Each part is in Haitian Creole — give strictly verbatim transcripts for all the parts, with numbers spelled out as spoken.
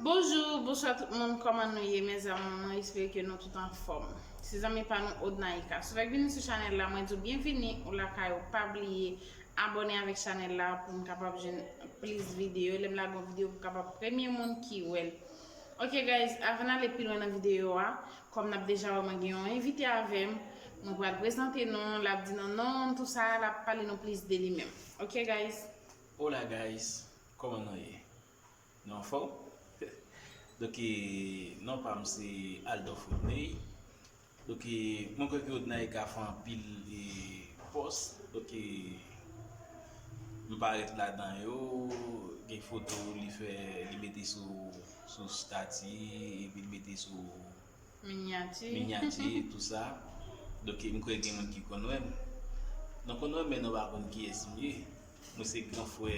Bonjou, bonswa tout moun, kòman nou ye, mes amours? Mwen espere ke nou tout anfòm. Se zanmi pa nou, Odnaika. Si w fèk vini sou chanèl la, mwen di w byenvini, ou lakay ou, pa bliye abòne avèk chanèl la pou m kapab jwenn plis videyo. Lè m lage yon videyo, pou w kapab premye moun ki wè l. Ok, guys, avan n ale pi lwen nan videyo a, kòm n ap deja wè, mwen gen yon envite avè m, mwen pral prezante nou, l ap di nou non, tout sa, l ap pale nou plis de li menm. Ok, guys? Hola, guys, kòman nou ye? Nou anfòm? Donk, non pa m se Aldorf Rodney. Donk, mwen kwè ke Odnaika fè anpil pòs. Donk, m parèt ladan yo, gen foto li fè, li mete sou, sou stati, epi li mete sou Minyati. Minyati, tou sa. Donk, m kwè gen moun ki konn wè m. Nou konn wè m, men nou pa konn kiyès m ye. Mwen se gran frè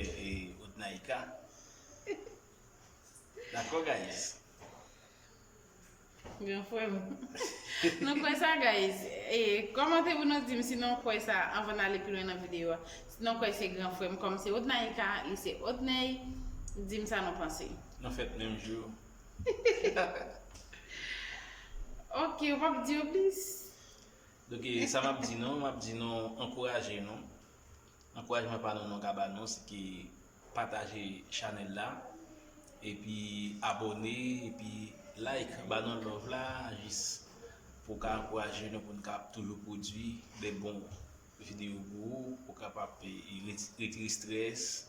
Odnaika. Dakò, guys? Gran frè m. Nou kwè sa, guys? E, kòmante pou nou di m si nou kwè sa anvan n ale pi lwen nan videyo a. Si nou kwè se gran frè m, kòm se Odnaika, li se Odney, di m sa nou panse. Nou fèt menm jou. Ok, ou p ap di yo plis? Donk, sa m ap di nou, m ap di nou ankouraje nou. Ankourajman pa nou, nou ka ba nou, se ke pataje chanèl la, epi abòne, epi like, ba nou love la, jis pou ka ankouraje nou, pou n ka toujou pwodui de bon videyo pou ou, pou kapab retire strès.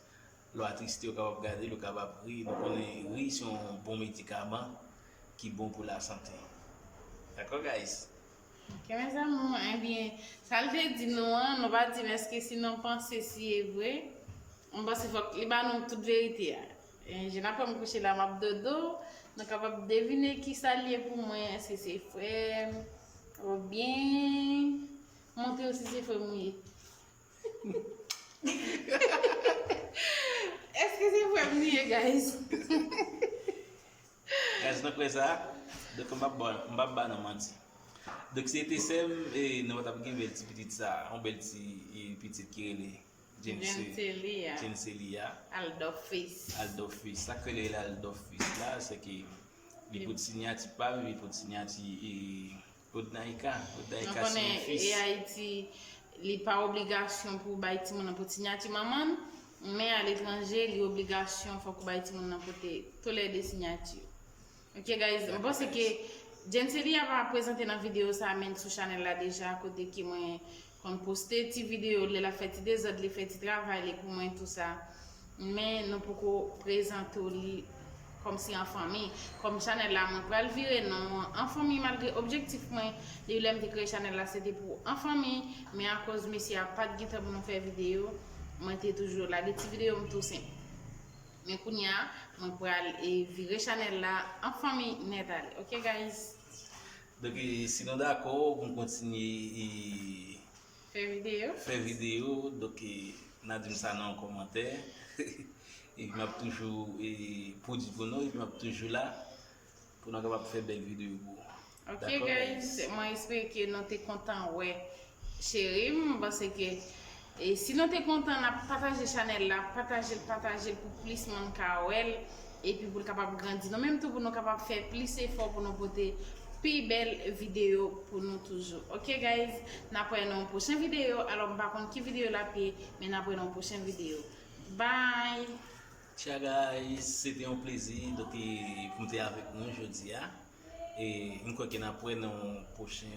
Lè w atriste, ou kapab gade l, ou kapab ri. Nou konnen ri se yon bon medikaman ki bon pou lasante. Dakò, guys? Ok, mes amours, ebyen, sa l te di nou an, nou pa di m èske si nou panse si e vre. M panse fòk li ba nou tout verite a. E, jan apre m kouche la, m ap dodo, nou kapab devine kisa l ye pou mwen, èske se frè m, oubyen montre yo si se frè m ou ye. Èske se frè m li ye, guys? Guys, nou kwè sa? Donk, m p ap ba, m p ap ba nou manti. Donk, si se te sè m, e, nou pa t ap gen bèl ti pitit sa, yon bèl ti, e, pitit ki rele Jense-, Jenselia. Jenselia. Aldorfis. Aldorfis. Sa k fè yo rele Aldorfis la, se ke li pot sinyati pa m, li pot sinyati, e, Odnaika. Odnaika se yon fis. E Ayiti, li pa obligasyon pou w bay timoun nan pot sinyati manman l, men aletranje, li obligasyon fòk ou bay timoun nan pote toulède sinyati yo. Ok, guys, m panse ke Jenselia pa prezante nan videyo sa, men sou chanèl la deja, kote ke mwen konn poste ti videyo, lè l ap fè ti dezòd, li fè ti travay li pou mwen, tou sa. Men nou poko prezante w li kòmsi an fanmi. Kòm chanèl la, mwen pral vire non an an fanmi, malgre objektif mwen, depi lè m te kreye chanèl la, se te pou an fanmi, men akoz mesye a pa t gen tan pou nou fè videyo, mwen te toujou lage ti videyo m tou senp. Men kounye a, mwen pral, e, vire chanèl la an fanmi nèt ale. Ok, guys? Donk, e, si nou dakò pou m kontinye, e, Fè videyo. Fè videyo, donk, e, n a di m sa nan yon kòmantè. Epi m ap toujou, e, pwodui pou nou, epi m ap toujou la pou nou kapab fè bèl videyo pou ou. Ok, guys, mwen espere ke nou te kontan wè cheri m. M panse ke, e, si nou te kontan, n ap pataje chanèl la, pataje l, pataje l pou plis moun ka wè l, epi pou l kapab grandi. Nou menm tou, pou nou kapab fè plis efò pou nou pote pi bèl videyo pou nou toujou. Ok, guys, n ap wè nan yon pwochen videyo. Alò, m pa konn ki videyo l ap ye, men n ap wè nan yon pwochen videyo. Bye! Tcha, guys, se te yon plezi, donk, e, pou m te avèk nou jodi a. E m kwè ke n ap wè nan yon pwochen